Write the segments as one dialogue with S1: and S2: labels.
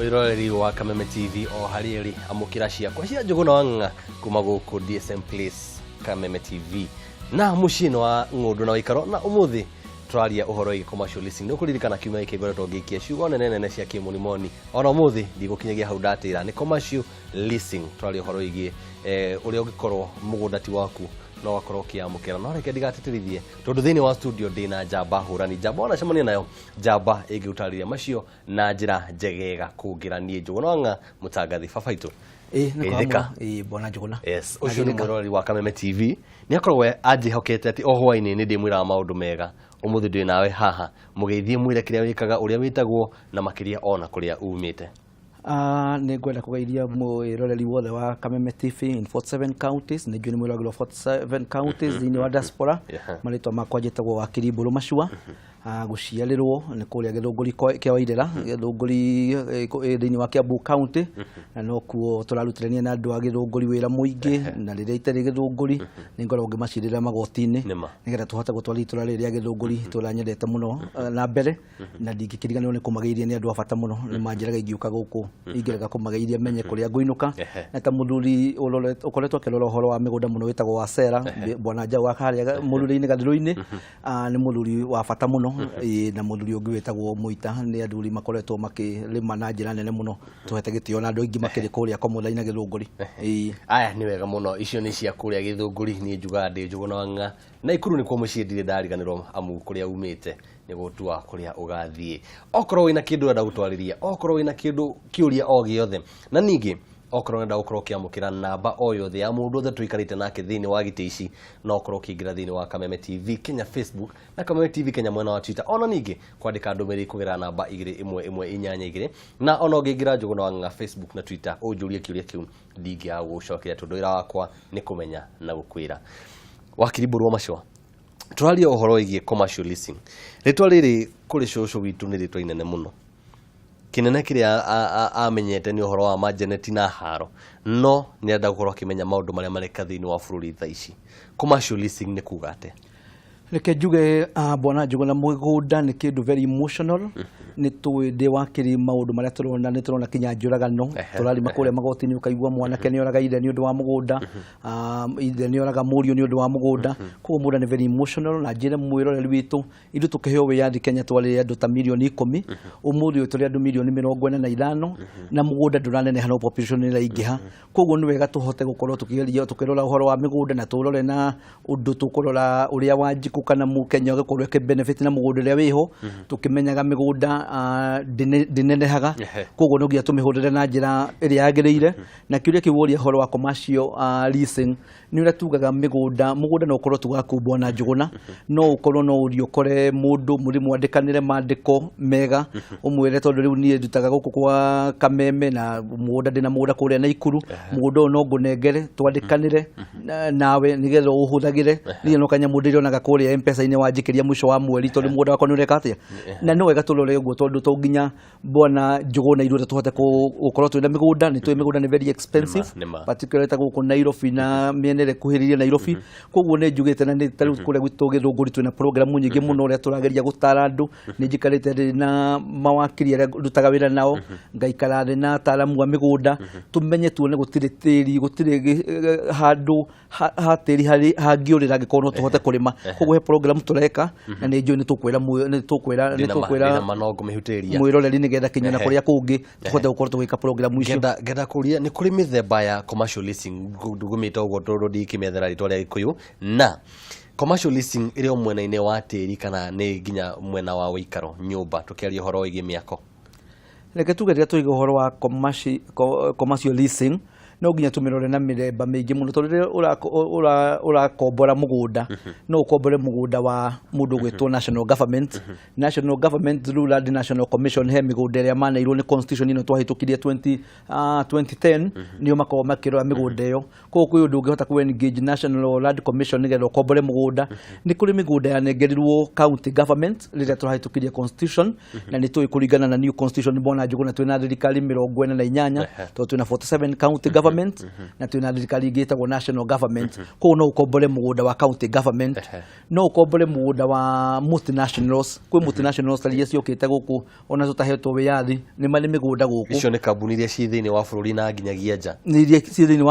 S1: Mwĩroreri wa Kameme TV o harĩa ĩrĩ, amũkĩra ciakwa cia Njũgũna wa Ng'ang'a kuma gũkũ DSM Place, Kameme TV na mũciĩ wa ng'ũndũ na ũikaro. Na ũmũthĩ tũraria ũhoro wĩgiĩ commercial leasing. Nĩ ũkũririkana kiumia gĩkĩ ngoretwo ngĩikia ciugo nene nene cia kĩmonimoni, ona ũmũthĩ ndigũkinyagia hau ndatĩra. Nĩ commercial leasing tũraria ũhoro wĩgiĩ, ũrĩa ũngĩkorwo mũgũnda ti waku no ũgakorwo ũkĩamũkĩra. No reke ndigatĩtĩrithie, tondũ thĩinĩ wa studio ndĩna njamba hũrani, njamba wanacemania nayo, njamba ĩngĩgũtarĩria macio na njĩra njegega kũngĩra niĩ Njũgũna wa Ng'a mũtangathi baba itũ.
S2: Ĩĩ, nĩ
S1: Geithĩka.
S2: kwa ĩĩ, bwana Njũgũna.
S1: Yes, ũcio nĩ mwĩroreri wa Kameme TV. Nĩ akoragwo anjĩhokete atĩ o hwaĩ-inĩ nĩ ndĩmwĩraga maũndũ mega. Ũmũthĩ ndĩ nawe haha, mũgeithie, mwĩre kĩrĩa wĩkaga, ũrĩa wĩtagwo, na makĩria ona kũrĩa umĩte.
S2: Ah, nĩ ngwenda kũgeithia mwĩroreri wothe wa Kameme TV in 47 counties. Nĩ njũĩ nĩ mwĩroragĩrwo 47 counties thĩinĩ wa diaspora. Marĩtwa makwa njĩtagwo Wakiri Mbũrũ Macua. Ah, gũciarĩrwo nĩ kũrĩa Gĩthũngũri kĩa Wairĩra, Gĩthũngũri thĩinĩ wa Kiambu County, na nokuo tũrarutithania na andũ a Gĩthũngũri wĩra mũingĩ. Na rĩrĩa itarĩ Gĩthũngũri, nĩ ngoragwo ngĩmacirĩra magoti-inĩ nĩgetha tũhote gũtwara itũra rĩrĩ rĩa Gĩthũngũri, itũra nyendete mũno, na mbere. Na ndingĩkĩriganĩrwo nĩ kũmageithia, nĩ andũ a bata mũno. Nĩ manjĩraga ingĩũka gũkũ ingĩrega kũmageithia menye kũrĩa ngũinũka. Na ta mũthuri ũkoretwo akĩrora ũhoro wa mĩgũnda mũno wĩtagwo wa Sera, bwana Njaũ wa harĩa mũrurĩ-inĩ Gathirũ-inĩ, nĩ mũthuri wa bata mũno. Ĩĩ, na mũthuri ũngĩ wĩtagwo Mũita, nĩ athuri makoretwo makĩrĩma na njĩra nene mũno, tũhete gĩtĩo na andũ aingĩ makĩrĩ kũrĩa Komotha-inĩ na Gĩthũngũri. Ĩĩ.
S1: Aya, nĩ wega mũno. Icio nĩ cia kũrĩa Gĩthũngũri. Niĩ njugaga ndĩ Njũgũna wa Ng'a na Ikuru nĩkuo mũciĩ, ndirĩ ndariganĩrwo, amu kũrĩa umĩte nĩ gũtua kũrĩa ũgathiĩ. Okorwo wĩna kĩndũ ũrenda gũtwarĩria, okorwo wĩna kĩndũ kĩũria o gĩothe, na ningĩ okorwo ũrenda gũkorwo ũkĩamũkĩra namba o yothe ya mũndũ othe tũikarĩte nake thĩinĩ wa gĩtĩ ici, no ũkorwo ũkĩingĩra thĩinĩ wa Kameme TV Kenya Facebook na Kameme TV Kenya mwena wa Twitter, ona ningĩ kwandĩka ndũmĩrĩri kũgerera namba 21182, na ona ũngĩingĩra Njũgũna wa Ng'ang'a Facebook na Twitter ũnjũrie kĩũria kĩu, ndingĩaga gũgũcokeria, tondũ wĩra wakwa nĩ kũmenya na gũkwĩra. Wakiri Mbũrũ wa Macua, tũraria ũhoro wĩgiĩ commercial leasing. Rĩtwa rĩrĩ kũrĩ cũcũ witũ nĩ rĩtwa inene mũno, kĩnene kĩrĩa amenyete nĩ ũhoro wa majeneti na haro, no nĩ arenda gũkorwo akĩmenya maũndũ marĩa mareka thĩinĩ wa bũrũri thaa ici. Commercial leasing nĩ kuga atĩa?
S2: Reke njuge, bwana Njũgũna, mũgũnda nĩ kĩndũ very emotional. Nĩ tũĩ ndĩ wakiri maũndũ marĩa tũrona, nĩ tũrona kinya njũragano. Tũrarima kũrĩa magoti-inĩ, ũkaigua mwanake nĩ oraga ithe nĩ ũndũ wa mũgũnda, ithe nĩ oraga mũriũ nĩ ũndũ wa mũgũnda. Koguo mũgũnda nĩ very emotional. Na njĩre mwĩroreri witũ, ithuĩ tũkĩheo wĩyathi Kenya twarĩ andũ ta 10,000,000. Ũmũthĩ ũyũ tũrĩ andũ 45,000,000, na mũgũnda ndũraneneha, no population nĩ ĩraingĩha. Koguo nĩ wega tũhote gũkorwo tũkĩgeria tũkĩrora ũhoro wa mĩgũnda, na tũrore na ũndũ tũkũrora ũrĩa Wanjikũ kana Mũkenya ũgĩkorwo ĩkĩ benefit na mũgũnda ũrĩa wĩho, tũkĩmenyaga mĩgũnda ndĩnenehaga. Koguo no nginya tũmĩhũthĩre na njĩra ĩrĩa yagĩrĩire. Na kĩũria kĩu woria ũhoro wa commercial leasing, nĩ ũrĩa tugaga mĩgũnda, mũgũnda no ũkorwo tu waku, bwana Njũgũna, no ũkorwo no ũthiĩ ũkore mũndũ mũrĩ mwandĩkanĩre mandĩko mega, ũmwĩre tondũ rĩu niĩ ndutaga gũkũ kwa Kameme na mũgũnda, ndĩna mũgũnda kũrĩa Naikuru, mũgũnda ũyũ no ngũnengere twandĩkanĩre nawe nĩgetha ũhũthagĩre. Niĩ no kanyamũ ndĩrĩonaga kũrĩa M-Pesa-inĩ wanjikĩria mũico wa mweri, tondũ mũgũnda wakwa nĩ ũreka atĩa. Na nĩ wega tũrore ũguo, tondũ to nginya, bwana Njũgũna, ithuothe tũhote gũkorwo twĩna mĩgũnda. Nĩ tũĩ mĩgũnda nĩ very expensive,
S1: Nĩma.
S2: particularly ta gũkũ Nairobi na mĩena ĩrĩa ĩkuhĩrĩirie Nairobi. Koguo nĩ njugĩte, na nĩ ta rĩu kũrĩa gwitũ Gĩthũngũri twĩna program nyingĩ mũno ũrĩa tũrageria gũtara andũ. Nĩ njikarĩte thĩ na mawakiri arĩa ndutaga wĩra nao, ngaikara thĩ na ataaramu a mĩgũnda, tũmenye tuone gũtirĩ tĩri, gũtirĩ handũ ha tĩri harĩ hangĩũrĩra angĩkorwo no tũhote kũrĩma. Koguo he program tũreka, na nĩ njũĩ nĩ tũkwĩra nĩ tũkwĩra
S1: ndĩna manongo mĩhutĩria
S2: mwĩroreri, nĩgetha kinya na kũrĩa kũngĩ tũhote gũkorwo tũgĩka program icio.
S1: Ngenda kũria, nĩ kũrĩ mĩthemba ya commercial leasing, ndugumĩte ũguo tondũ ndikĩmethera rĩtwa rĩa Gĩkũyũ, na commercial leasing ĩrĩ o mwena-inĩ wa tĩri kana nĩ nginya mwena wa ũikaro nyũmba, tũkĩaria ũhoro wĩgiĩ mĩako?
S2: Reke tuge rĩrĩa tũiga ũhoro wa commercial leasing, no nginya tũmĩrore na mĩthemba mĩingĩ mũno, tondũ rĩrĩa ũrakombora mũgũnda, no ũkombore mũgũnda wa mũndũ ũgwĩtwo national government. National government through Land National Commission, he mĩgũnda ĩrĩa maneirwo nĩ constitution ĩno twahĩtũkirie 2010, nĩo makoragwo makĩrora mĩgũnda ĩyo. Koguo kwĩ ũndũ ũngĩhota ku engage National Land Commission nĩgetha ũkombore mũgũnda. Nĩ kũrĩ mĩgũnda yanengerirwo county government rĩrĩa tũrahĩtũkirie constitution, na nĩ tũĩ kũringana na new constitution, bwana Njũgũna, twĩna thirikari 48, tondũ twĩna 47 county government. government na twĩna thirikari ĩngĩ ĩtagwo national government. Koguo no ũkombore mũgũnda wa county government, no ũkombore mũgũnda wa multinationals. Kwĩ multinationals ta iria ciũkĩte gũkũ ona tũtahetwo wĩyathi, nĩ marĩ mĩgũnda gũkũ.
S1: Icio nĩ kambuni iria ciĩ thĩinĩ wa bũrũri na nginyagia nja.
S2: Nĩ iria ciĩ thĩinĩ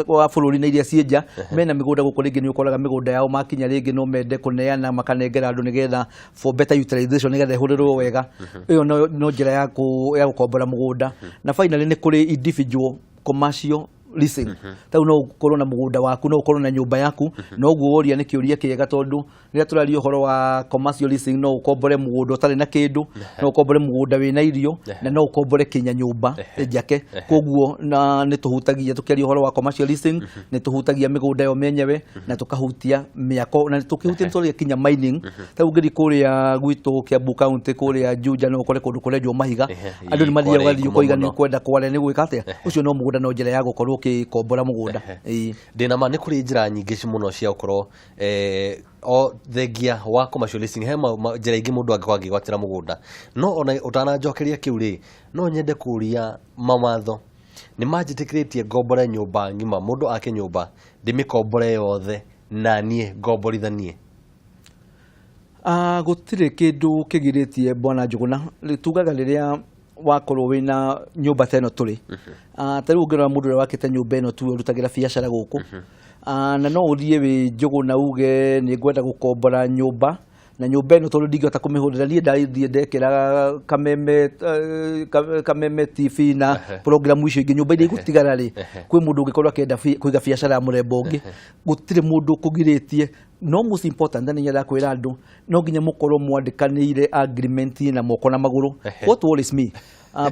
S2: wa bũrũri na iria ciĩ nja, mena mĩgũnda gũkũ. Rĩngĩ nĩ ũkoraga mĩgũnda yao makinya rĩngĩ no mende kũneana, makanengera andũ nĩgetha for better utilization, nĩgetha ĩhũthĩrwo wega. Ĩyo no njĩra ya gũkombora mũgũnda. Na finally nĩ kũrĩ individual commercial leasing. Tau no ũkorwo na mũgũnda waku, no ũkorwo na nyũmba yaku. No ũguo woria nĩ kĩũria kĩega, tondũ rĩrĩa tũraria ũhoro wa commercial leasing, no ũkombore mũgũnda ũtarĩ na kĩndũ, no ũkombore mũgũnda wĩna irio, na no ũkombore kinya nyũmba njake. Koguo na nĩ tũhutagia, tũkĩaria ũhoro wa commercial leasing, nĩ tũhutagia mĩgũnda yo myenyewe na tũkahutia mĩako na tũkĩhutia nĩ tũraria kinya mining. Ta ũngĩthiĩ kũrĩa gwitũ Kiambu County, kũrĩa Juja, no ũkore kũndũ kũrenjwo mahiga. Andũ nĩ mathiaga
S1: kware
S2: ũgathiĩ
S1: ngumo
S2: ũkoiga nĩ
S1: mũno.
S2: ũkwenda kware nĩ gwĩka atĩa. Ũcio no mũgũnda, no njĩra ya gũkorwo ũkĩkombora mũgũnda. Ĩĩ.
S1: Ndĩna ma nĩ kũrĩ njĩra nyingĩ mũno cia gũkorwo o thengia wa commercial leasing, he njĩra ingĩ mũndũ angĩkorwo angĩgwatĩra mũgũnda. No ona ũtananjokeria kĩu rĩ, no nyende kũria, mawatho nĩ manjĩtĩkĩrĩtie ngombore nyũmba ng'ima, mũndũ ake nyũmba ndĩmĩkombore yothe na niĩ ngomborithanie?
S2: Ah, gũtirĩ kĩndũ kĩgirĩtie, bwana Njũgũna. Tugaga rĩrĩa wakorwo wĩna nyũmba ta ĩno tũrĩ. Ah, ta rĩu ũngĩrora mũndũ ũrĩa wakĩte nyũmba ĩno tuwe ũrutagĩra biacara gũkũ. Ah, na no ũthiĩ wĩ Njũgũna uge nĩ ngwenda gũkombora nyũmba, na nyũmba ĩno tondũ ndingĩhota kũmĩhũthĩra niĩ, ndathiĩ ndekĩra Kameme, Kameme TV na programu icio ingĩ, nyũmba iria igũtigara rĩ, kwĩ mũndũ ũngĩkorwo akĩenda kũiga biacara ya mũremba ũngĩ. Gũtirĩ mũndũ ũkũgirĩtie, no most important, na nyendaga kwĩra andũ, no nginya mũkorwo mwandĩkanĩire agreement na moko na magũrũ. What worries me,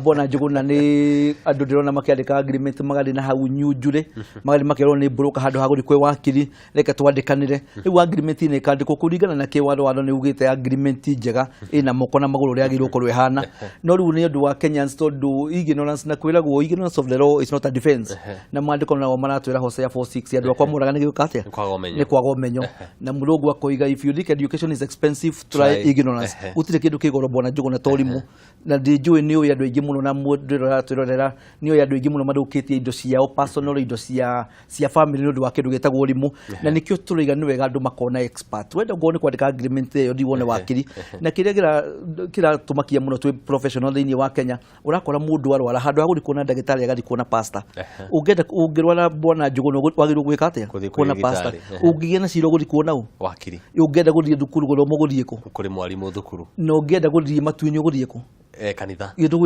S2: bwana Njũgũna, nĩ andũ ndĩrona makĩandĩka agreement magathiĩ na hau nyunjurĩ, magathiĩ makerwo nĩ broker handũ ha gũthiĩ kwĩ wakiri, reke twandĩkanĩre. Rĩu agreement nĩ ĩkandĩkwo kũringana na kĩwatho. Watho nĩ ugĩte agreement njega ĩna moko na magũrũ ũrĩa yagĩrĩirwo gũkorwo ĩhana. No rĩu nĩ ũndũ wa Kenyans, tondũ ignorance, na kwĩragwo ignorance of the law is not a defense, na maandĩko nao maratwĩra Hosea 4:6, andũ akwa moraga nĩ gwĩka atĩa?
S1: Nĩ kwaga ũmenyo.
S2: Nĩ kwaga ũmenyo. Na mũrũngu akoiga, if you think education is expensive, try ignorance. Gũtirĩ kĩndũ kĩ goro, bwana Njũgũna, ta ũrimũ. Na ndinjũĩ nĩ ũĩ andũ aingĩ mũno, na mũndũ ũratwĩrorera nĩ ũĩ andũ aingĩ mũno mathũkĩtie indo ciao personal, indo cia family nĩ ũndũ wa kĩndũ gĩtagwo ũrimũ. Na nĩkĩo tũraiga nĩ wega andũ makona expert. Wenda ngorwo nĩ kwandĩka agreement ĩyo, thiĩ wone wakiri. Na kĩrĩa kĩratũmakia mũno twĩ professional thĩinĩ wa Kenya, ũrakora mũndũ arwara, handũ ha gũthiĩ kuona ndagĩtarĩ agathiĩ kuona pastor. Ũngĩenda, ũngĩrwara, bwana Njũgũna, wagĩrĩirwo gwĩka atĩa?
S1: Gũthiĩ kwĩ
S2: Kuona pastor.
S1: ndagĩtarĩ.
S2: Ũngĩgĩa na cira ũgũthiĩ kuona ũ?
S1: Wakiri.
S2: Ũngĩenda gũthiĩ thukuru gũthoma ũgũthiĩ kũ?
S1: Kũrĩ mwarimũ thukuru.
S2: Na ũngĩenda gũthiĩ matu-inĩ ũgũthiĩ kũ?
S1: Kanitha.
S2: Gĩtũ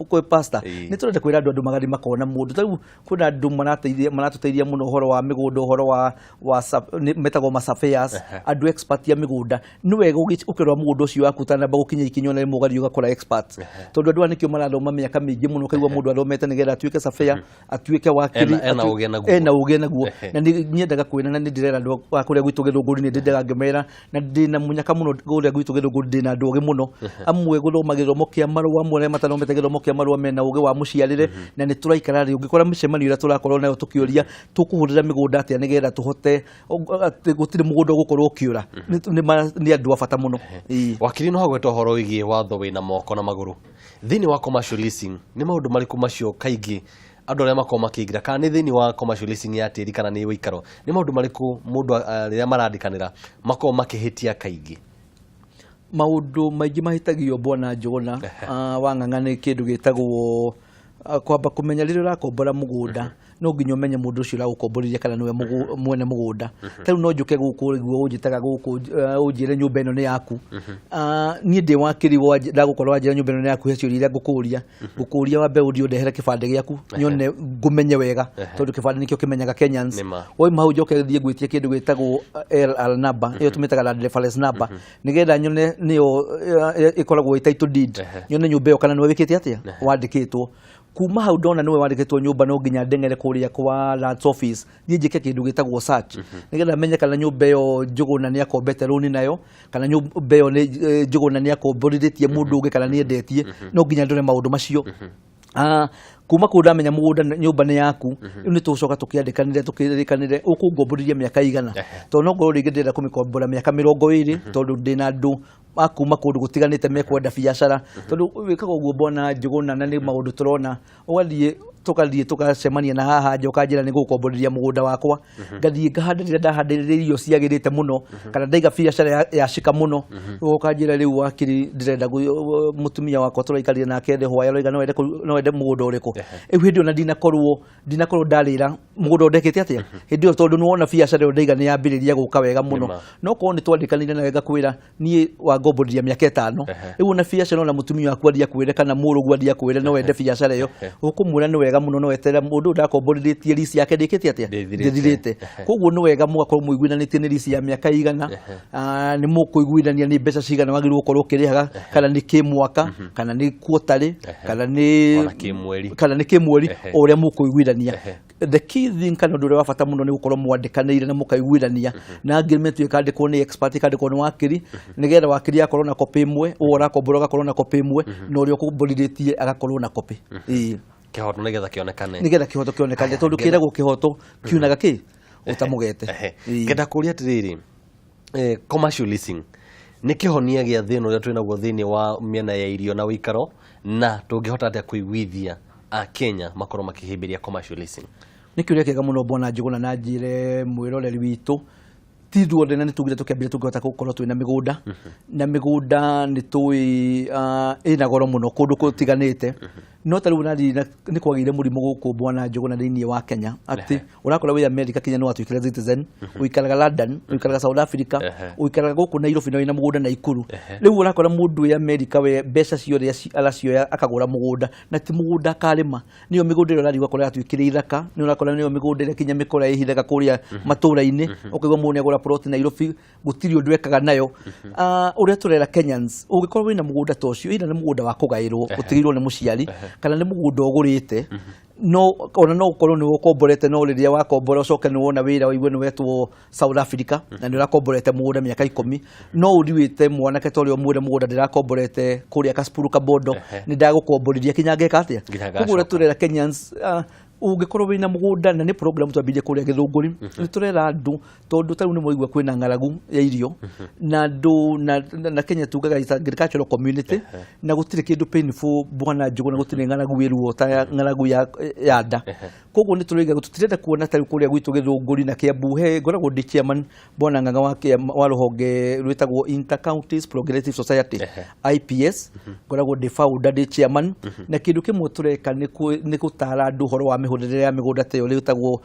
S2: kwĩ pastor. Nĩ tũrenda kwĩra andũ magathiĩ makona mũndũ. Ta rĩu kwĩna andũ marateithia, maratũteithia mũno ũhoro wa mĩgũnda, ũhoro wa metagwo ma surveyors, andũ expert ya mĩgũnda. Nĩ wega ũkĩrora mũgũnda ũcio waku ũtanamba gũkinya ikinya, ona rĩmwe ũgathiĩ ũgakora expert, tondũ andũ aya nĩkĩo marathoma mĩaka mĩingĩ mũno. Ũkaigua mũndũ athomete nĩgetha atuĩke surveyor, atuĩke wakiri.
S1: Ena ũgĩ naguo.
S2: Ena ũgĩ naguo. Na nĩ nyendaga kwĩra, na nĩ ndĩrera andũ a kũrĩa gwitũ Gĩthũngũri, nĩ ndĩndaga ngĩmera na ndĩna mũnyaka mũno kũrĩa gwitũ Gĩthũngũri, ndĩna andũ ogĩ mũno, amwe gũthoma gĩthomo kĩa marũa, amwe arĩa matathomete gĩthomo kĩa marũa mena ũgĩ wa mũciarĩre. Na nĩ tũraikara rĩ, ũngĩkora mĩcemanio ĩrĩa tũrakorwo nayo tũkĩũria tũkũhũthĩra mĩgũnda atĩa nĩgetha tũhote atĩ gũtirĩ mũgũnda ũgũkorwo ũkĩũra. Nĩ andũ a bata mũno. Ĩĩ.
S1: Wakiri, no hagweta ũhoro wĩgiĩ watho wĩna moko na magũrũ thĩinĩ wa commercial leasing. Nĩ maũndũ marĩkũ macio kaingĩ andũ arĩa makoragwo makĩingĩra, kana nĩ thĩinĩ wa commercial leasing ya tĩri kana nĩ ũikaro, nĩ maũndũ marĩkũ mũndũ rĩrĩa marandĩkanĩra makoragwo makĩhĩtia kaingĩ?
S2: Maũndũ maingĩ mahĩtagio, bwana Njũgũna wa Ng'ang'a, nĩ kĩndũ gĩtagwo kwamba kũmenya rĩrĩa ũrakombora mũgũnda, no nginya ũmenye mũndũ ũcio ũragũkomborithia kana nĩwe mwene mũgũnda. Ta rĩu no njũke gũkũ nĩguo ũnjĩtaga gũkũ, ũnjĩre nyũmba ĩno nĩ yaku. Niĩ ndĩ wakiri, ndagũkorwo wanjĩra nyũmba ĩno nĩ yaku, he ciũria iria ngũkũria. Ngũkũria wambe ũthiĩ ũndehere kĩbandĩ gĩaku, nyone ngũmenye wega, tondũ kĩbandĩ nĩkĩo kĩmenyaga Kenyans.
S1: Nĩma.
S2: Wauma hau njoke thiĩ ngwĩtie kĩndũ gĩtagwo LR number, ĩyo tũmĩtaga land reference number, nĩgetha nyone nĩyo ĩkoragwo ĩ title deed, nyone nyũmba ĩyo kana nĩwe wĩkĩte atĩa, wandĩkĩtwo. Kuma hau ndona nĩwe wandĩkĩtwo nyũmba, no nginya ndeng'ere kũrĩa kwa lands office, thiĩ njĩke kĩndũ gĩtagwo search, nĩgetha menye kana nyũmba ĩyo Njũgũna nĩ akombete rũni nayo, kana nyũmba ĩyo nĩ Njũgũna nĩ akomborithĩtie mũndũ ũngĩ, kana nĩ endetie. No nginya ndore maũndũ macio. Kuma kũu ndamenya mũgũnda, nyũmba nĩ yaku, rĩu nĩ tũgũcoka tũkĩandĩkanĩre, tũkĩrĩkanĩre ũkũngomborithia mĩaka igana, tondũ no ngorwo rĩngĩ ndĩrenda kũmĩkombora mĩaka 20, tondũ ndĩna andũ a kuma kũndũ gũtiganĩte mekwenda biacara. Tondũ wĩkaga ũguo, bwana Njũgũna, na nĩ maũndũ tũrona ũgathiĩ Tũgathiĩ tũgacemania na haha nja, ũkanjĩra nĩ gũkomborithia mũgũnda wakwa, ngathiĩ ngahanda, rĩrĩa ndahandĩrĩra irio ciagĩrĩte mũno kana ndaiga biacara yacika mũno, ũkanjĩra rĩu wakiri ndĩrenda mũtumia wakwa tũraikarire nake thĩ hwaĩ aroiga no ende mũgũnda ũrĩkũ. Rĩu hĩndĩ ĩyo na ndinakorwo ndarĩra mũgũnda ũndekĩte atĩa hĩndĩ ĩyo, tondũ nĩwona biacara ĩyo ndaiga nĩ yambĩrĩria gũka wega mũno.
S1: Nĩma.
S2: No korwo nĩ twandĩkanĩire nawe ngakwĩra niĩ wangomborithia mĩaka 5, rĩu ona biacara ona mũtumia waku athiĩ akwĩre kana mũrũguo athiĩ akwĩre no wende biacara ĩyo, ũkũmwĩra nĩ wega mũno, no weterera mũndũ ũyũ ndakomborithĩtie lease yake ndĩkĩte atĩa?
S1: Ndĩthirĩte.
S2: Ndĩthirĩte. Koguo nĩ wega mũgakorwo mũiguithanĩtie nĩ lease ya mĩaka igana, nĩ mũkũiguithania nĩ mbeca cigana wagĩrĩirwo gũkorwo ũkĩrĩhaga, kana nĩ kĩmwaka, kana nĩ quarterly, kana nĩ
S1: Ona kĩmweri.
S2: Kana nĩ kĩmweri, o ũrĩa mũkũiguithania. The key thing kana ũndũ ũrĩa wa bata mũno nĩ gũkorwo mwandĩkanĩire na mũkaiguithania na agreement ĩyo ĩkandĩkwo nĩ expert, ĩkandĩkwo nĩ wakiri, nĩgetha wakiri akorwo na copy ĩmwe, ũũ ũrakombora ũgakorwo na copy ĩmwe, na ũrĩa ũkomborithĩtie agakorwo na copy. Ĩĩ.
S1: Kĩhoto nĩgetha kĩonekane.
S2: Nĩgetha kĩhoto kĩonekane, tondũ kĩragwo kĩhoto kiunaga kĩ ũtamũgete. Ĩĩ.
S1: Ngenda kũria atĩrĩrĩ, commercial leasing nĩ kĩhonia gĩa thĩna ũrĩa twĩ naguo thĩinĩ wa mĩena ya irio na ũikaro, na tũngĩhota atĩa kũiguithia Akenya makorwo makĩhĩmbĩria commercial leasing?
S2: Nĩ kĩũria kĩega mũno, bwana Njũgũna, na njĩre mwĩroreri witũ ti ithuothe na nĩ tugire tũkĩambire tũngĩhota gũkorwo twĩna mĩgũnda, na mĩgũnda nĩ tũĩ ĩna goro mũno kũndũ gũtiganĩte. No ta rĩu ũrariri nĩ kwagĩire mũrimũ gũkũ, bwana Njũgũna, thĩinĩ wa Kenya atĩ ũrakora wĩ America kinya nĩ watuĩkire citizen, ũikaraga London, ũikaraga South Africa, ũikaraga gũkũ Nairobi na wĩna mũgũnda Naikuru. Rĩu ũrakora mũndũ wĩ America we mbeca ciothe aracioya akagũra mũgũnda, na ti mũgũnda akarĩma. Nĩyo mĩgũnda ĩrĩa ũrathiĩ ũgakora yatuĩkire ithaka, nĩ ũrakora nĩyo mĩgũnda ĩrĩa kinya mĩkora ĩhithaga kũrĩa matũra-inĩ, ũkaigua mũndũ nĩagũra plot Nairobi, gũtirĩ ũndũ ekaga nayo. Ũrĩa tũrera Kenyans, ũngĩkorwo wĩna mũgũnda ta ũcio, either nĩ mũgũnda wa kũgaĩrwo ũtigĩirwo nĩ mũciari, kana nĩ mũgũnda ũgũrĩte, no ona no ũkorwo nĩ ũkomborete, no rĩrĩa wakombora ũcoke nĩ wona wĩra ũigue nĩ wetwo South Africa na nĩ ũrakomborete mũgũnda mĩaka 10, no ũthiĩ wĩte mwanake ta ũrĩa ũmwĩre mũgũnda ndĩrakomborete kũrĩa Kasipul Kabondo, nĩ ndagũkomborithia kinya ngeka atĩa.
S1: Nginya
S2: Koguo ũrĩa
S1: ngacoka.
S2: tũrera Kenyans, ũngĩkorwo wĩna mũgũnda, na nĩ program twambĩrĩirie kũrĩa Gĩthũngũri, nĩ tũrera andũ, tondũ ta rĩu nĩ mwaigua kwĩna ng'aragu ya irio na andũ na Kenya tugaga is agricultural community, na gũtirĩ kĩndũ painful, bwana Njũgũna, gũtirĩ ng'aragu ĩ ruo ta ng'aragu ya nda. Koguo nĩ tũroiga tũtirenda kuona ta rĩu kũrĩa gwitũ Gĩthũngũri na Kiambu he ngoragwo ndĩ chairman, bwana Ng'ang'a, wa rũhonge rwĩtagwo Inter Counties Progressive Society, IPS. Ngoragwo ndĩ founder, ndĩ chairman, na kĩndũ kĩmwe tũreka nĩ gũtara andũ ũhoro wa mĩhũthĩrĩre ya mĩgũnda ta ĩyo rĩtagwo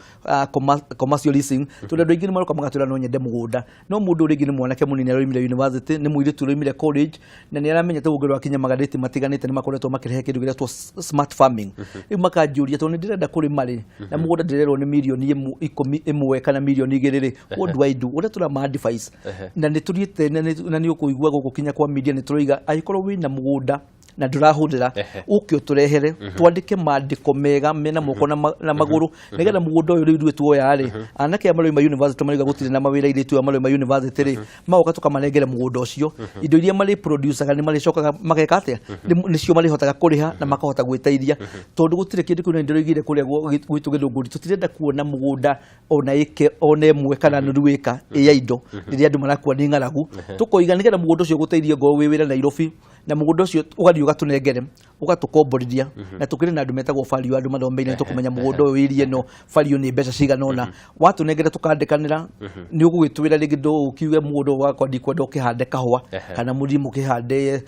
S2: commercial leasing, tondũ andũ aingĩ nĩ maroka magatwĩra no nyende mũgũnda, no mũndũ rĩngĩ nĩ mwanake mũnini aroimire university, nĩ mũirĩtu ũroimire college, na nĩ aramenya ta ũngĩ kinya magathĩti matiganĩte nĩ makoretwo makĩrehe kĩndũ gĩretwo smart farming. Rĩu makanjũria, tondũ nĩ ndĩrenda kũrĩma rĩ, na mũgũnda ndĩrerwo nĩ mirioni 11 kana mirioni 2 rĩ, what do I do? Ũrĩa tũrama advice na nĩ tũthiĩte na nĩ ũkũigua gũkũ kinya kwa media nĩ tũroiga angĩkorwo wĩna mũgũnda na ndũrahũthĩra, ũke ũtũrehere twandĩke mandĩko mega mena moko na magũrũ, nĩgetha mũgũnda ũyũ rĩu ithuĩ tuoya rĩ, anake aya maroima university marauga gũtirĩ na mawĩra, airĩtu aya maroima university rĩ, magoka tũkamanengere mũgũnda ũcio, indo iria marĩ producaga nĩ marĩcokaga mageka atĩa? Nĩcio marĩhotaga kũrĩha na makahota gwĩteithia, tondũ gũtirĩ kĩndũ kĩu. Na ndĩroigire kũrĩa gwitũ Gĩthũngũri tũtirenda kuona mũgũnda ona ĩke ona ĩmwe kana nuthu ĩka ĩ ya indo rĩrĩa andũ marakua nĩ ng'aragu. Tũkoiga nĩgetha mũgũnda ũcio ũgũteithie ngorwo wĩ wĩra Nairobi, na mũgũnda ũcio ũgathiĩ ũgatũnengere ũgatũkomborithia, na tũkĩrĩ na andũ metagwo value, andũ mathomeire, tũkũmenya mũgũnda ũyũ area ĩno value nĩ mbeca cigana ũna. Watũnengera tũkandĩkanĩra, nĩ ũgũgĩtwĩra rĩngĩ ndũkiuge mũgũnda ũyũ wakwa ndikwenda ũkĩhande kahũa, kana mũthiĩ mũkĩhande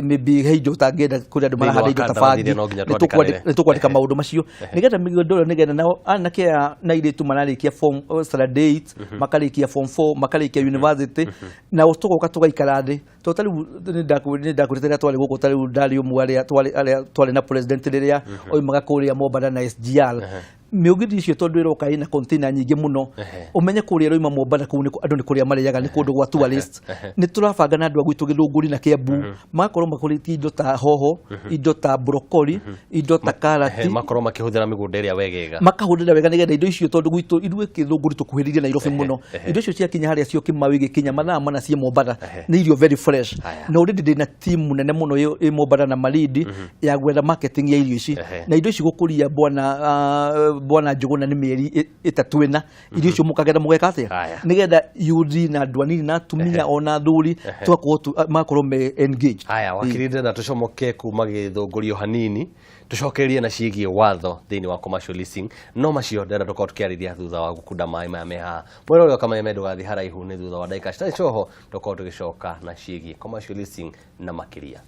S2: maybe he indo ũtangĩenda kũrĩ andũ
S1: Thĩinĩ wa
S2: marahanda indo ta
S1: kandarathi
S2: bangi.
S1: iria no nginya
S2: Nĩ
S1: twandĩkanĩre.
S2: nĩ tũkwandĩka maũndũ macio nĩgetha mĩgũnda ĩyo, nĩgetha nao anake aya na airĩtu mararĩkia form standard 8, makarĩkia form 4, makarĩkia university, nao tũgoka tũgaikara thĩ, tondũ ta rĩu nĩ ndakwĩrĩte rĩrĩa twarĩ gũkũ, ta rĩu ndarĩ ũmwe arĩa twarĩ na president rĩrĩa oimaga kũrĩa Mombatha na SGR mĩũgithi icio, tondũ ĩroka ĩna container nyingĩ mũno. Ũmenye kũrĩa ĩroima Mombatha kũu andũ nĩ kũrĩa marĩaga, nĩ kũndũ gwa tourist. Nĩ tũrabanga na andũ a gwitũ Gĩthũngũri na Kiambu magakorwo makũrĩtie indo ta hoho, indo ta broccoli, indo ta karati.
S1: Makorwo makĩhũthĩra mĩgũnda ĩrĩa wegega.
S2: Makahũthĩra wega nĩgetha indo icio, tondũ gwitũ ithuĩ Gĩthũngũri tũkuhĩrĩirie Nairobi mũno, indo icio ciakinya harĩa Syokimau igĩkinya mathaa 4 ciĩ Mombatha, nĩ irio very fresh. Na already ndĩna team nene mũno ĩ Mombatha na Malindi ya gwetha marketing ya irio ici na indo ici gũkũria, bwana. Bwana Njũgũna nĩ mĩeri 3 4, irio icio mũkagetha mũgeka atĩa?
S1: Haya.
S2: Nĩgetha yuthi na andũ anini na atumia ona athuri tũgakorwo magakorwo me engaged.
S1: Haya, wakiri, ndĩrenda tũcomoke kuma gĩthũngũrio hanini, tũcokererie na ciĩgiĩ watho thĩinĩ wa commercial leasing, no macio ndĩrenda tũkorwo tũkĩarĩria thutha wa gũkunda maĩ maya me haha. Mwena ũrĩa ũkameme, ndũgathiĩ haraihu, nĩ thutha wa ndagĩka citarĩ coho tũkorwo tũgĩcoka na ciĩgiĩ commercial leasing na makĩria.